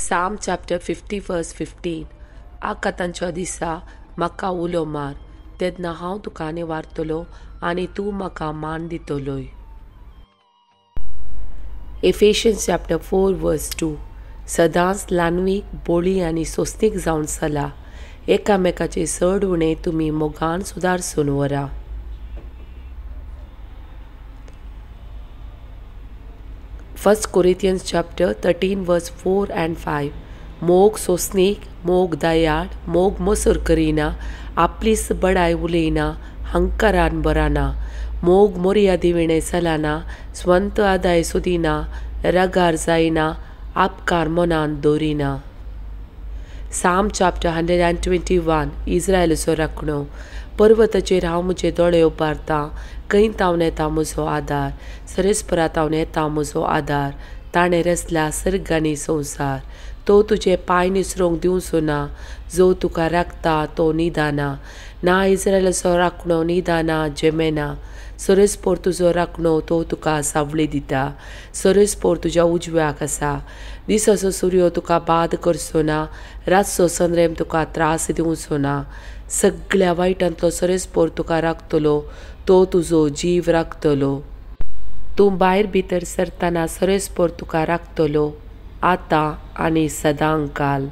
Psalm chapter 50 verse 15. आकातांच्या दिसा म्हाका उलो मार, तेन्ना हांव तुका निवारतलो आनी तूं म्हाका मान दितलोय. Ephesians chapter 4 verse 2. सदांच ल्हानवीक, बोळी आनी सोंसणीक जावन चला. एकामेकाचे चड उणें तुमी मोगान सुदारसून व्हरा. 1 Corinthians chapter 13 verse 4 and 5. मोग सोंसणीक, मोग दयाळ, मोग मसूर करिना, आपलीच बडाय उलयना, हंकारान बराना, मोग मोर्यादी विणें चलना, स्वंत आदाय सोदिना, रगार जायना, आपकार मनान दवरिना. Psalm chapter 121. इस्रायलाचो राखणो. पर्वताचेर हांव म्हजे दोळे उबारतां, खंय तावन येता म्हजो आदार? सरेस्परा तावन येता म्हजो आदार. ताणें रचला सर्ग आनी संवसार. तो तुजे पांय निसरोंक दिवचो ना, जो तुका राखता तो निदाना. ना इस्रायलाचो राखणो निदाना जेमेना. सरेस्पोर तुजो राखणो, तो तुका सावळी दिता. सरेस्पोर तुज्या उजव्याक आसा. दिसाचो सुर्यो तुका बाद करचो ना, रातचो संद्रेम तुका त्रास दिवचो ना. सगळ्या वायटांतलो सरेस्पोर तुका राखतलो, तो तुजो जीव राखतलो. तूं भायर भितर सरतना सरेस्पोर तुका राखतलो, आतां आनी सदांकाल.